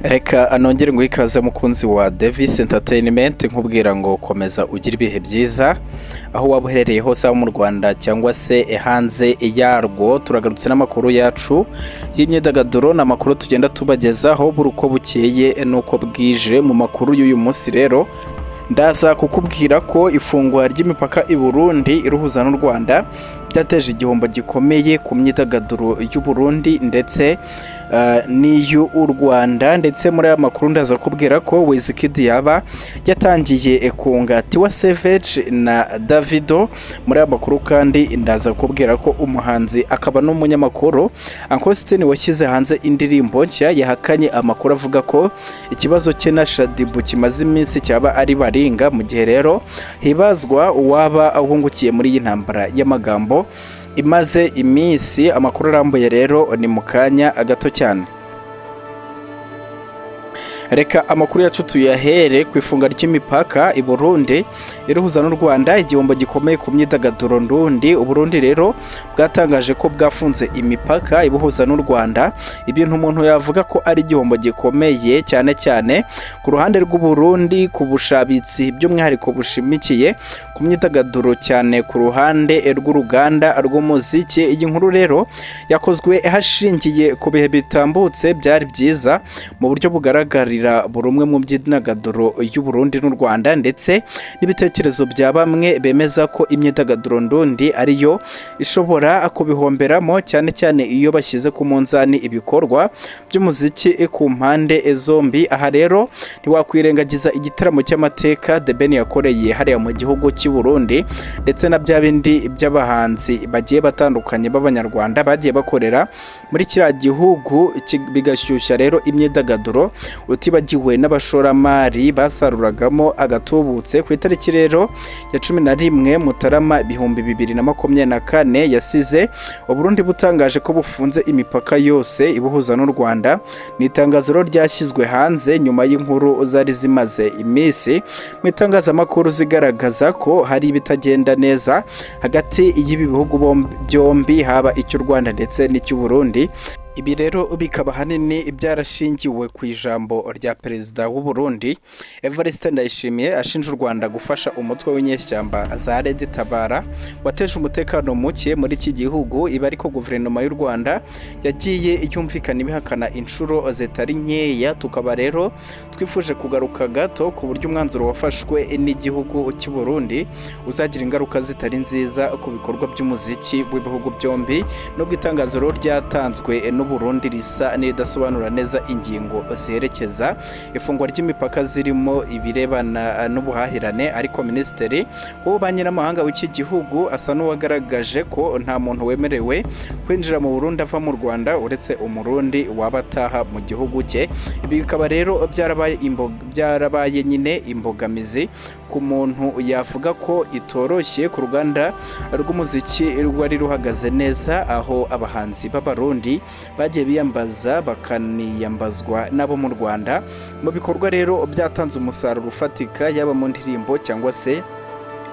Reka nongere ngo ikaze, mukunzi wa Davis Entertainment, nkubwira ngo komeza ugire ibihe byiza aho waba uherereye hose, haba mu Rwanda cyangwa se hanze yarwo. Turagarutse n'amakuru yacu y'imyidagaduro, ni amakuru tugenda tubagezaho buri uko bukeye n'uko bwije. Mu makuru y'uyu munsi rero, ndaza kukubwira ko ifungwa ry'imipaka i Burundi iruhuza n'u Rwanda byateje igihombo gikomeye ku myidagaduro y'u Burundi ndetse n'iy'u Rwanda. Ndetse muri aya makuru ndaza kubwira ko Wizkid yaba yatangiye kunga Tiwa Savage na Davido. Muri aya makuru kandi ndaza kubwira ko umuhanzi akaba n'umunyamakuru Uncle Austin washyize hanze indirimbo nshya yahakanye amakuru avuga ko ikibazo cye na Shaddyboo kimaze iminsi cyaba ari baringa, mu gihe rero hibazwa uwaba ahungukiye muri iyi ntambara y'amagambo imaze iminsi. Amakuru arambuye rero ni mu kanya gato cyane. Reka amakuru yacu tuyahere ku ifunga ry'imipaka i Burundi iruhuza n'u Rwanda, igihombo gikomeye ku myidagaduro ndundi. Uburundi rero bwatangaje ko bwafunze imipaka ibuhuza n'u Rwanda, ibintu umuntu yavuga ko ari igihombo gikomeye cyane cyane ku ruhande rw'u Burundi, ku bushabitsi by'umwihariko bushimikiye ku myidagaduro, cyane ku ruhande rw'uruganda rw'umuziki. Iyi nkuru rero yakozwe hashingiye ku bihe bitambutse byari byiza mu buryo bugaragarira buri umwe mu myidagaduro y'u Burundi n'u Rwanda, ndetse n'ibitekerezo bya bamwe bemeza ko imyidagaduro ndundi ariyo ishobora kubihomberamo, cyane cyane iyo bashyize ku munzani ibikorwa by'umuziki ku mpande zombi. Aha rero ntiwakwirengagiza igitaramo cy'amateka The Ben yakoreye hariya mu gihugu cy'i Burundi, ndetse na bya bindi by'abahanzi bagiye batandukanye b'Abanyarwanda bagiye bakorera muri kiriya gihugu, bigashyushya rero imyidagaduro, utibagiwe n'abashoramari basaruragamo agatubutse. Ku itariki rero ya 11 Mutarama 2024 yasize Uburundi butangaje ko bufunze imipaka yose ibuhuza n'u Rwanda. Ni itangazo rero ryashyizwe hanze nyuma y'inkuru zari zimaze iminsi mu itangazamakuru zigaragaza ko hari ibitagenda neza hagati y'ibi bihugu byombi, haba icy'u Rwanda ndetse n'icy'u Burundi. Ibi rero bikaba ahanini byarashingiwe ku ijambo rya Perezida w'u Burundi Evariste Ndayishimiye, ashinja u Rwanda gufasha umutwe w'inyeshyamba za Red Tabara wateje umutekano muke muri iki gihugu. Ibi ariko guverinoma y'u Rwanda yagiye yumvikana ibihakana inshuro zitari nkeya. Tukaba rero twifuje kugaruka gato ku buryo umwanzuro wafashwe n'igihugu cy'u Burundi uzagira ingaruka zitari nziza ku bikorwa by'umuziki w'ibihugu byombi, nubwo itangazo rero ryatanzwe n'u Burundi risa n'iridasobanura neza ingingo ziherekeza ifungwa ry'imipaka zirimo ibirebana n'ubuhahirane. Ariko Minisitiri w'Ububanyi n'Amahanga w'iki gihugu asa n'uwagaragaje ko nta muntu wemerewe kwinjira mu Burundi ava mu Rwanda, uretse Umurundi waba ataha mu gihugu cye. Ibi bikaba rero byarabaye nyine imbogamizi ku muntu yavuga ko itoroshye ku ruganda rw'umuziki rwari ruhagaze neza, aho abahanzi b'Abarundi bagiye biyambaza bakaniyambazwa n'abo mu Rwanda mu bikorwa rero byatanze umusaruro ufatika, yaba mu ndirimbo cyangwa se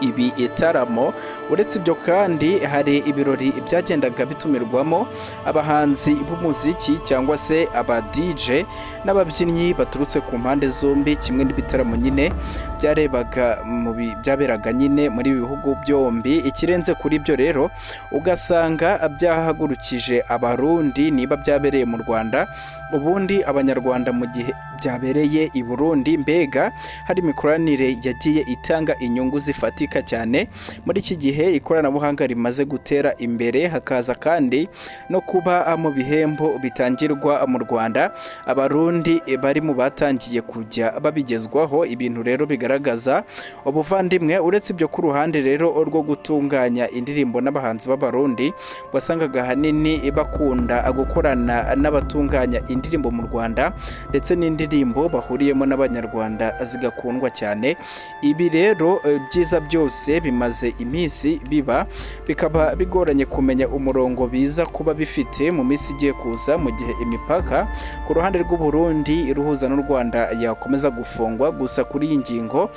ibi itaramo. Uretse ibyo kandi, hari ibirori byagendaga bitumirwamo abahanzi b'umuziki cyangwa se aba DJ n'ababyinnyi baturutse ku mpande zombi, kimwe n'ibitaramo nyine byarebaga mu byaberaga nyine muri ibi bihugu byombi. Ikirenze kuri ibyo rero, ugasanga byahagurukije Abarundi niba byabereye mu Rwanda, ubundi Abanyarwanda mu gihe byabereye i Burundi. Mbega hari imikoranire yagiye itanga inyungu zifatika cyane muri iki gihe ikoranabuhanga rimaze gutera imbere, hakaza kandi no kuba mu bihembo bitangirwa mu Rwanda Abarundi bari mu batangiye kujya babigezwaho, ibintu rero bigaragaza ubuvandimwe. Uretse ibyo, ku ruhande rero rwo gutunganya indirimbo n'abahanzi b'Abarundi, wasangaga ahanini bakunda gukorana n'abatunganya indirimbo mu Rwanda, ndetse n'indirimbo bahuriyemo n'Abanyarwanda zigakundwa cyane. Ibi rero byiza byose bimaze iminsi biba, bikaba bigoranye kumenya umurongo biza kuba bifite mu minsi igiye kuza, mu gihe imipaka ku ruhande rw'u Burundi iruhuza n'u Rwanda yakomeza gufungwa. Gusa kuri iyi ngingo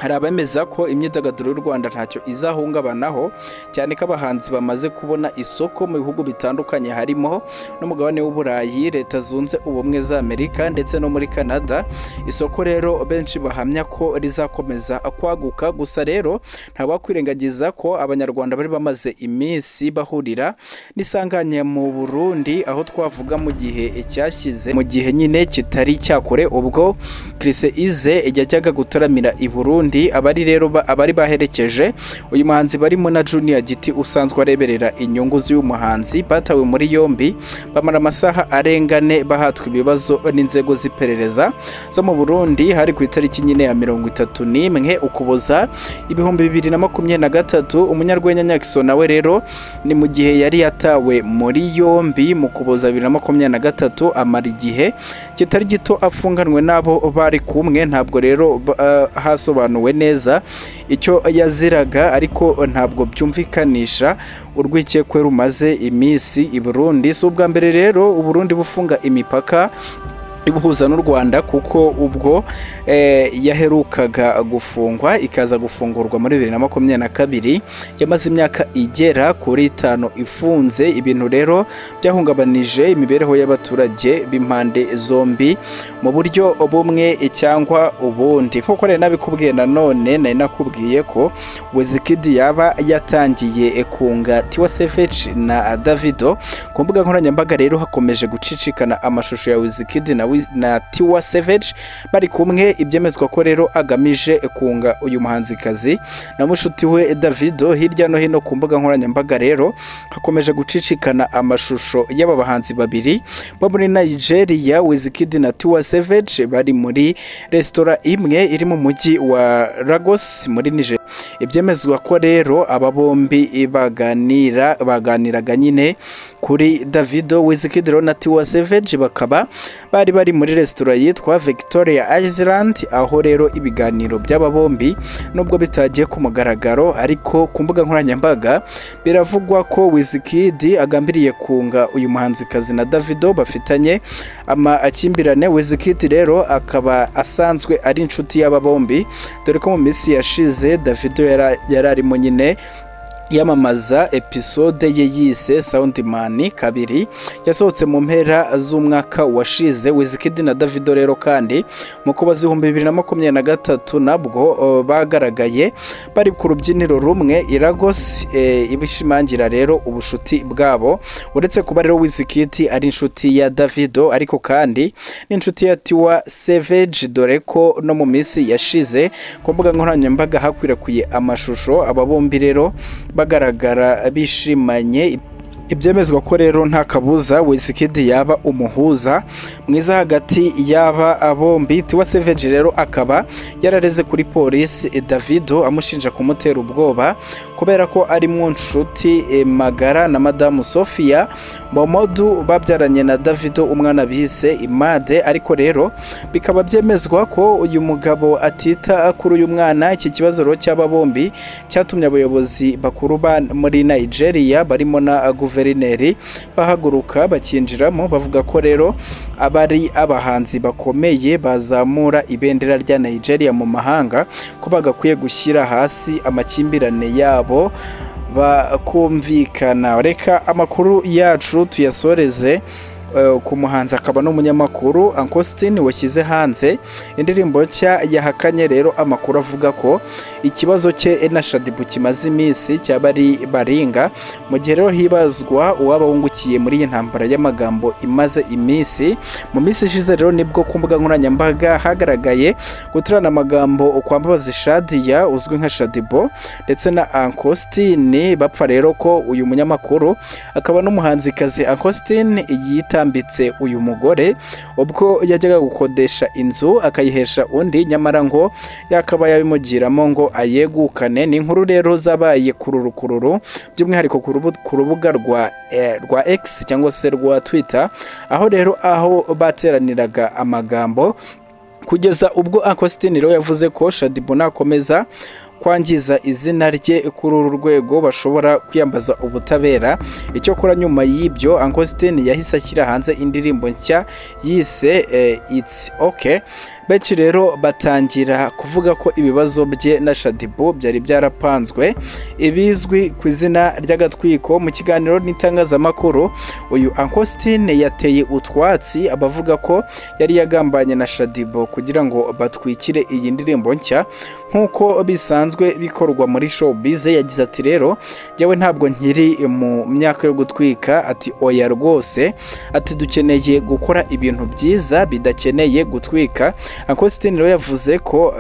Hari abemeza ko imyidagaduro y'u Rwanda ntacyo izahungabanaho, cyane ko abahanzi bamaze kubona isoko mu bihugu bitandukanye, harimo n'umugabane w'Uburayi, Leta Zunze Ubumwe za Amerika ndetse no muri Canada. Isoko rero benshi bahamya ko rizakomeza kwaguka. Gusa rero ntawakwirengagiza ko Abanyarwanda bari bamaze iminsi bahurira n'isanganya mu Burundi, aho twavuga mu gihe cyashyize, mu gihe nyine kitari cyakure, ubwo Chriss Eazy yajyaga gutaramira i Burundi. Abari rero abari baherekeje uyu muhanzi barimo na Junior Giti usanzwe areberera inyungu z'uyu muhanzi batawe muri yombi, bamara amasaha arenga 4 bahatwa ibibazo n'inzego z'iperereza zo mu Burundi. Hari ku itariki nyine ya 31 Ukuboza 2023. Umunyarwenya Nyaxo nawe rero ni mu gihe yari yatawe muri yombi mu Kuboza 2023, amara igihe kitari gito afunganwe n'abo bari kumwe. Ntabwo rero hasobanuwe neza icyo yaziraga, ariko ntabwo byumvikanisha urwikekwe rumaze iminsi i Burundi. Si ubwa mbere rero Uburundi bufunga imipaka ibuhuza n'u Rwanda, kuko ubwo yaherukaga gufungwa ikaza gufungurwa muri 2022, yamaze imyaka igera kuri 5 ifunze. Ibintu rero byahungabanije imibereho y'abaturage b'impande zombi mu buryo bumwe cyangwa ubundi. Nk'uko rero nabikubwiye, nanone nari nakubwiye ko Wizkid yaba yatangiye kunga Tiwa Savage na Davido. Ku mbuga nkoranyambaga rero hakomeje gucicikana amashusho ya Wizkid na Tiwa Savage bari kumwe, ibyemezwa ko rero agamije kunga uyu muhanzikazi na mushuti we Davido. Hirya no hino ku mbuga nkoranyambaga rero hakomeje gucicikana amashusho y'aba bahanzi babiri bo muri Nigeria, Wizkid na Tiwa Savage, bari muri resitora imwe iri mu mujyi wa Lagos muri Nigeria. Ibyemezwa ko rero aba bombi baganiraga nyine kuri Davido. Wizkid rero na Tiwa Savage bakaba bari muri resitora yitwa Victoria Island, aho rero ibiganiro by'aba bombi nubwo bitagiye ku mugaragaro, ariko ku mbuga nkoranyambaga biravugwa ko Wizkid agambiriye kunga uyu muhanzikazi na Davido bafitanye amakimbirane. Wizkid rero akaba asanzwe ari inshuti y'aba bombi, dore ko mu minsi yashize Davido yari arimo nyine yamamaza episode ye yise Soundman 2 yasohotse mu mpera z'umwaka washize. Wizkid na Davido rero kandi mu Kuboza 2023 nabwo bagaragaye bari ku rubyiniro rumwe i Lagos, ibishimangira rero ubushuti bwabo. Uretse kuba rero Wizkid ari inshuti ya Davido, ariko kandi n'inshuti ya Tiwa Savage, dore ko no mu minsi yashize ku mbuga nkoranyambaga hakwirakwiye amashusho aba bombi rero bagaragara bishimanye. Ibyemezwa ko rero nta kabuza Wizkid yaba umuhuza mwiza hagati y'aba bombi. Tiwa Savage rero akaba yarareze kuri polisi Davido amushinja kumutera ubwoba kubera ko ari mu nshuti magara na Madamu Sophia Momodu babyaranye na Davido umwana bise Imade, ariko rero bikaba byemezwa ko uyu mugabo atita kuri uyu mwana. Iki kibazo rero cy'aba bombi cyatumye abayobozi bakuru ba muri Nigeria barimo na guverineri bahaguruka bakinjiramo, bavuga ko rero abari abahanzi bakomeye bazamura ibendera rya Nigeria mu mahanga ko bagakwiye gushyira hasi amakimbirane yabo bakumvikana. Reka amakuru yacu tuyasoreze ku muhanzi akaba n'umunyamakuru Uncle washyize hanze indirimbo nshya. Yahakanye rero amakuru avuga ko ikibazo cye na Shaddyboo kimaze iminsi cyaba ari baringa. Mu gihe rero hibazwa uwaba wungukiye muri iyi ntambara y'amagambo imaze iminsi, mu minsi ishize rero nibwo ku mbuga nkoranyambaga hagaragaye guterana amagambo kwa Mbabazi Shadia uzwi nka Shaddyboo ndetse na Uncle Austin, bapfa rero ko uyu munyamakuru akaba n'umuhanzikazi Uncle Austin yitambitse uyu mugore ubwo yajyaga gukodesha inzu akayihesha undi, nyamara ngo yakaba yabimugiramo ngo ayegukane. Ni inkuru rero zabaye kururu kururu, by'umwihariko ku rubuga rwa X cyangwa se rwa Twitter, aho rero aho bateraniraga amagambo kugeza ubwo Uncle Austin rero yavuze ko Shaddyboo nakomeza kwangiza izina rye kuri uru rwego bashobora kwiyambaza ubutabera. Icyakora nyuma y'ibyo Uncle Austin yahise ashyira hanze indirimbo nshya yise It's Okay. Benshi rero batangira kuvuga ko ibibazo bye na Shaddyboo byari byarapanzwe, ibizwi ku izina ry'agatwiko. Mu kiganiro n'itangazamakuru, uyu Uncle Austin yateye utwatsi abavuga ko yari yagambanye na Shaddyboo kugira ngo batwikire iyi ndirimbo nshya nk'uko bisanzwe bikorwa muri showbiz. Yagize ati: "Rero njyewe ntabwo nkiri mu myaka yo gutwika." Ati: "Oya rwose." Ati: "Dukeneye gukora ibintu byiza bidakeneye gutwika." Uncle Austin rero yavuze ko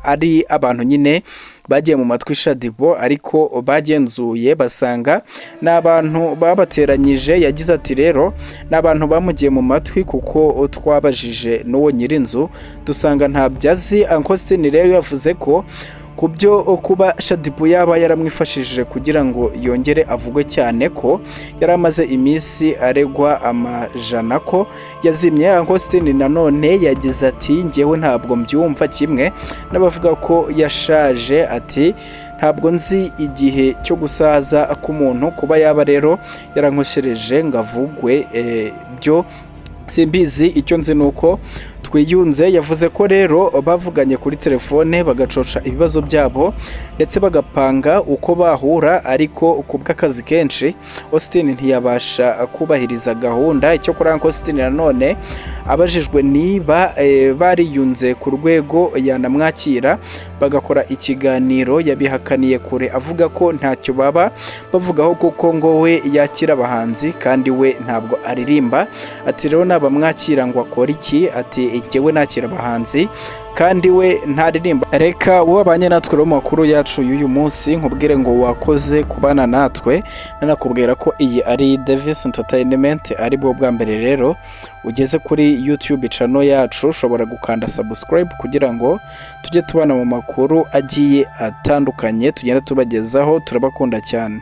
ari abantu nyine bagiye mu matwi Shaddyboo, ariko bagenzuye basanga ni abantu babateranyije. Yagize ati: "Rero ni abantu bamugiye mu matwi, kuko twabajije n'uwo nyir'inzu dusanga ntabyo azi." Uncle Austin rero yavuze ko ku byo kuba Shaddyboo yaba yaramwifashishije kugira ngo yongere avugwe cyane, ko yari amaze iminsi aregwa amajana ko yazimye. Uncle Austin nanone yagize ati: "Njyewe ntabwo mbyumva kimwe n'abavuga ko yashaje." Ati: "Ntabwo nzi igihe cyo gusaza k'umuntu. Kuba yaba rero yarankoshereje ngo avugwe, byo simbizi. Icyo nzi ni uko twiyunze." Yavuze ko rero bavuganye kuri telefone, bagacoca ibibazo byabo, ndetse bagapanga uko bahura, ariko ku bw'akazi kenshi Austin ntiyabasha kubahiriza gahunda. Icyo kuri Uncle Austin nanone abajijwe niba bariyunze ku rwego yanamwakira bagakora ikiganiro, yabihakaniye kure, avuga ko ntacyo baba bavugaho kuko ngo we yakira abahanzi kandi we ntabwo aririmba. Ati: "Rero nabamwakira ngo akore iki?" Ati: "Njyewe nakira abahanzi kandi we ntaririmba." Reka wabanye natwe rero mu makuru yacu y'uyu munsi, nkubwire ngo wakoze kubana natwe. Nanakubwira ko iyi ari Davis Entertainment. Ari bwo bwa mbere rero ugeze kuri YouTube channel yacu, ushobora gukanda subscribe kugira ngo tujye tubana mu makuru agiye atandukanye tugenda tubagezaho. Turabakunda cyane.